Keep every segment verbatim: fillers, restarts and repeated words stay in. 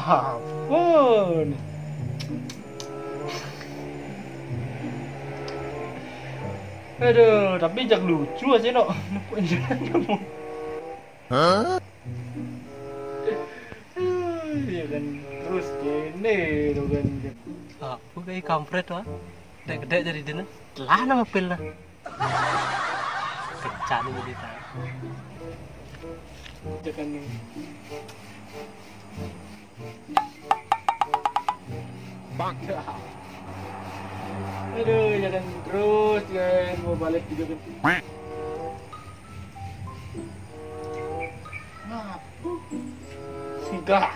Ampun. Aduh, tapi jak lucu aja no. Nepuk jalan kamu. Hah? Ya kan, terus gini lo kan. Aku kayak kampret wah. Dek gede jadi dina. Telah nama pil lah. Kencang ini kita. Jangan nih. Bang. Aduh, jangan terus kan mau balik juga kan. Ngapu. Singkat.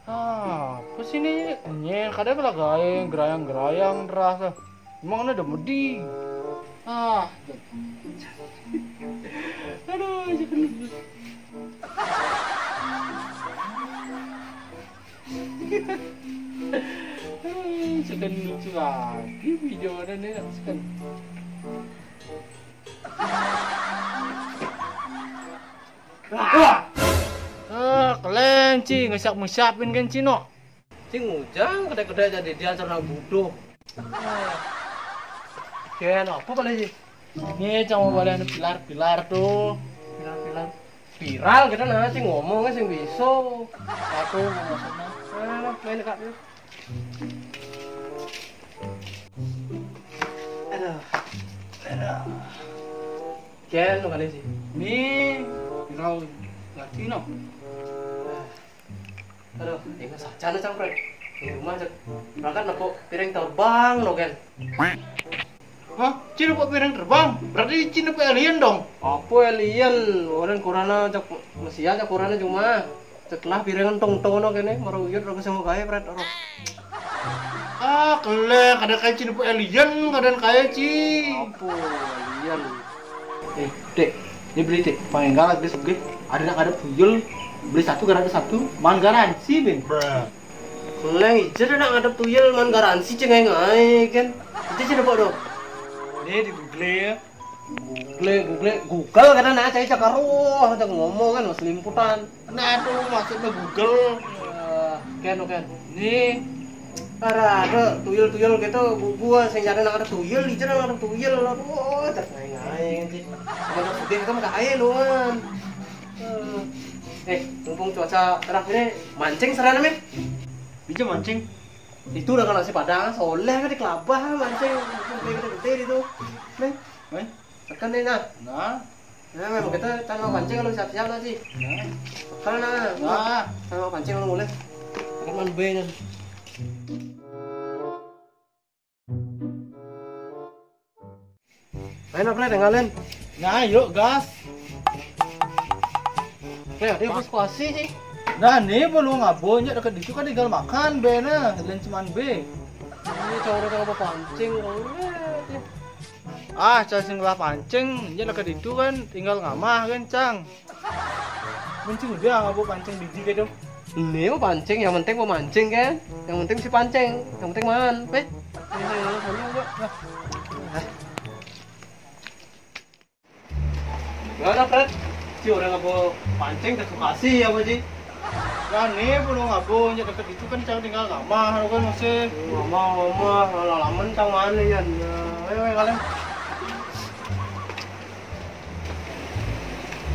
Ah, apa sih ini? Nyen, kadang lah gaeng, gerayang-gerayang terasa. Emang ada medi? Ah, aduh, jangan lucu. Jangan lucu lagi video ada nih, jangan. Wah. Ah, kelen ci, ngesap-ngesapin kan ci no. Cing ujang, kedai-kedai jadi dia cerna bodoh. Ken, apa kali ci? Ini cang mau balik anu pilar-pilar tuh. Pilar-pilar. Viral kita nah, cing ngomongnya sing bisa. Satu maksudnya. Ah, main kak. Aduh. Aduh. Ken, lo kali ci. Ini viral lagi no. Aduh, ingat saja na cang, Pret. Di rumah cek. Berangkat nepuk piring terbang lo, Ken. Hah? Ci nepuk piring terbang? Berarti ci nepuk alien dong? Apa alien? Orang corona cek, Mesia cek corona cuma. Cek lah piring tong tono kene, maro uyut ora kesengok kae, Pret, ora. Ah, kelen, kadang kayak ci nepuk alien, kadang kayak ci. Apa alien? Eh, Dek, ini beli, Dek. Pangenggal lagi sugih. Ada nak ngadep tuyul, beli satu, gara ada satu, man garansi, Ben. Leng, ijo nak ngadep tuyul, man garansi, cengai ngai, kan. Itu sih dapat dong. Ini di Google ya. Google, Google, Google, karena nak cari cakar, wah, cak ngomong kan, mas limputan. Nah, itu maksudnya Google. Eh, Ken, Ken. Ini. Ada, ada tuyul-tuyul gitu, gua, gua sing nyari nak ada tuyul, ijo nak ada tuyul. Aduh, cak ngai-ngai, anjir. Mana sugih itu mah kae, luan. Eh, eh, mumpung cuaca cerah ini, mancing serana, Meh. Bisa mancing. Itu udah kena si Padang, soleh kan di kelabah mancing, mancing gede-gede itu. Meh. Meh. Tekan nih, nah. Nah. Nah, memang kita kan mau pancing kalau siap-siap nanti. Nah. Tekan nah. Nah. Kan mau pancing kalau mulai. Tekan man B kan. Ayo, Pret, ngalin. Nah, yuk, gas. Pret, dia pas kuasi sih. Nah, nih belum ngabo, nya deket itu kan tinggal makan, be, nah, dan cuman be. Ini cowok udah pancing, kalau lihat ya. Ah, cang sing lah pancing, nya deket itu kan tinggal ngamah kan, cang. Mancing udah, ngabo pancing biji gitu. Ini mau pancing, yang penting mau mancing kan. Yang penting si pancing, yang penting man, pe. Ini yang lalu sana, Mbak. Nah. Gimana, Fred? Si orang ngabo pancing, terima kasih ya, Pak Ji. Nah, nih, belum ngabo, nya deket itu kan cang tinggal ngamah, lu kan masih. Ngamah, ngamah, lalaman cang mana ya? Nah, ayo, ayo, kalian.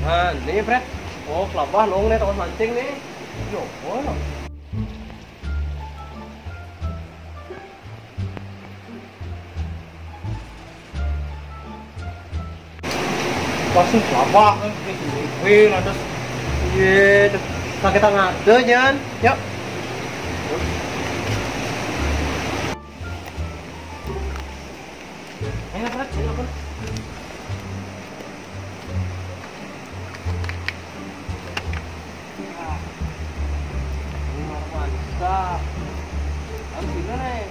Nah, ini, Fred. Oh, kelabah nong nih, tempat mancing nih. Yo, oh. Pasti kelabah kan, gue, gue, lantas. Iya, tuh. Nah, kita ngade, Jan. Yuk. Ayo, Fred, ayo, Fred. Nah, ini mah mantap. Harus gimana nih?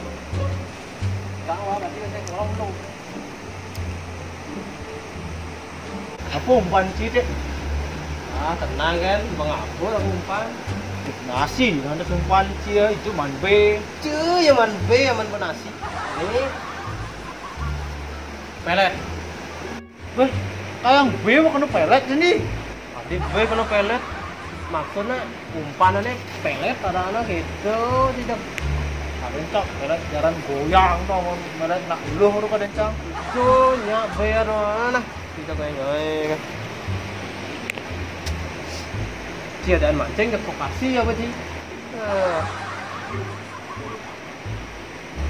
Tahu apa sih, saya kurang dong. Apa umpan sih, Dek? Ah, tenang kan, mengabur aku umpan. Nasi, nanti umpan sih ya, itu man be. Cuy, ya man be, ya man be nasi. Nih. Pelet. Weh, Kayang bé mah kena pelet ini. Adi bé kena pelet. Maksudnya umpanannya pelet ada anak gitu, tidak. Ada cak pelet jaran goyang tuh, pelet nak luh tuh kadang cang. Itu nya bé ada anak. Tidak kayak ngai kan. Tiadaan mancing ke lokasi apa sih?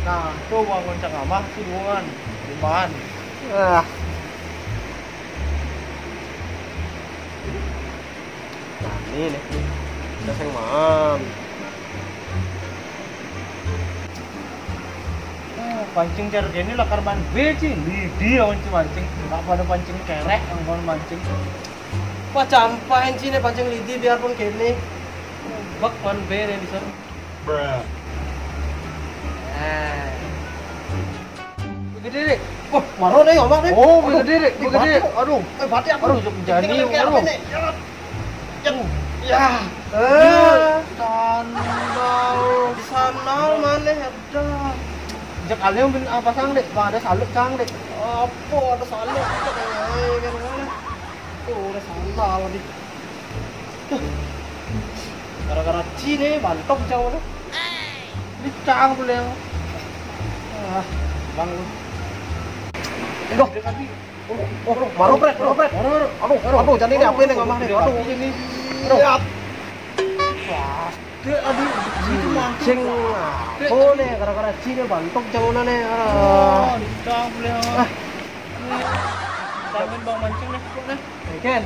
Nah, tuh gua goncang amah si Duan. Limaan. Ah. Nah, ini nih. Kita sing mam. Ah, pancing cara gini lah karban bé sih. Lidi yang mancing mancing. Nggak pada pancing kerek yang mancing. Wah, campahin sih nih pancing lidi biarpun gini. Bak man bé nih bisa. Bruh. Nah. Gede, Dek. Wah, maro nih, Abah nih. Oh, aduh, gede, Dek. Gede. Aduh. Eh, batik aku. Aduh, jadi, aduh. Ya. Eh, sandal. Sandal mana ada? Jek alih mungkin apa sang, Dek? Bang ada salut sang, Dek. Apa ada salut? Kita kayak kan mana? Tuh, ada sandal nih. Gara-gara Cine bantok jauh tuh. Ini cang tuh yang. Ah, bang lu. Aduh. Oh, oh, maro pret, maro pret. Maro, maro. Aduh, aduh, aduh, jadi ini apa ini ngamah nih? Aduh, ini. Aduh. Wah, dia adi itu mancing. Oh, nih gara-gara Cine bantok jauh nih. Ah, cang boleh. Ah. Bangun bang mancing nih, kok nih. Ken.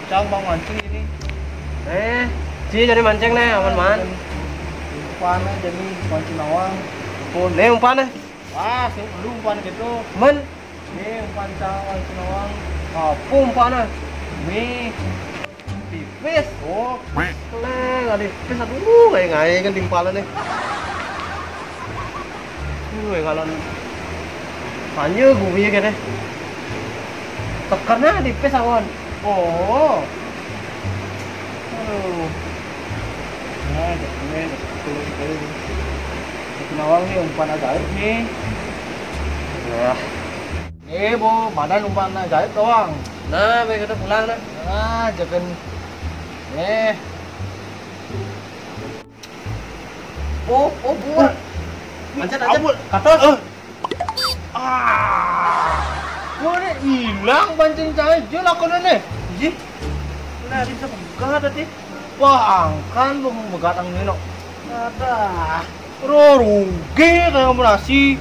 Cang bang mancing ini. Eh, Ci jadi mancing nih, aman man. Umpan aja nih, mancing nawang. Oh, nih umpan nih. Wah, si lu umpan gitu. Men. Nih umpan cang mancing nawang. Apa umpan nih? Nih. Pipis. Oh. Leng, ada pipis aduh, kayak ngai kan timpalan nih. Wih, kalau tanya gue ya kene. Tekan aja di pes awan. Oh. Aduh. Nah, jadi ini, jadi ini. Nawang nih umpan ajaib nih. Ya. Nih, Bu, mana umpan ajaib doang. Nah, baik kita pulang dah. Nah, jangan. Nih. Oh, oh, buat. Ancet, ancet. Abul. Katos. Eh. Ah. Gua nih hilang pancing cai. Dia lakonnya nih. Ih. Nah, bisa pegat tadi. Wah, angkan lu begat ang nino. Ada. Ro, rugi kayak operasi.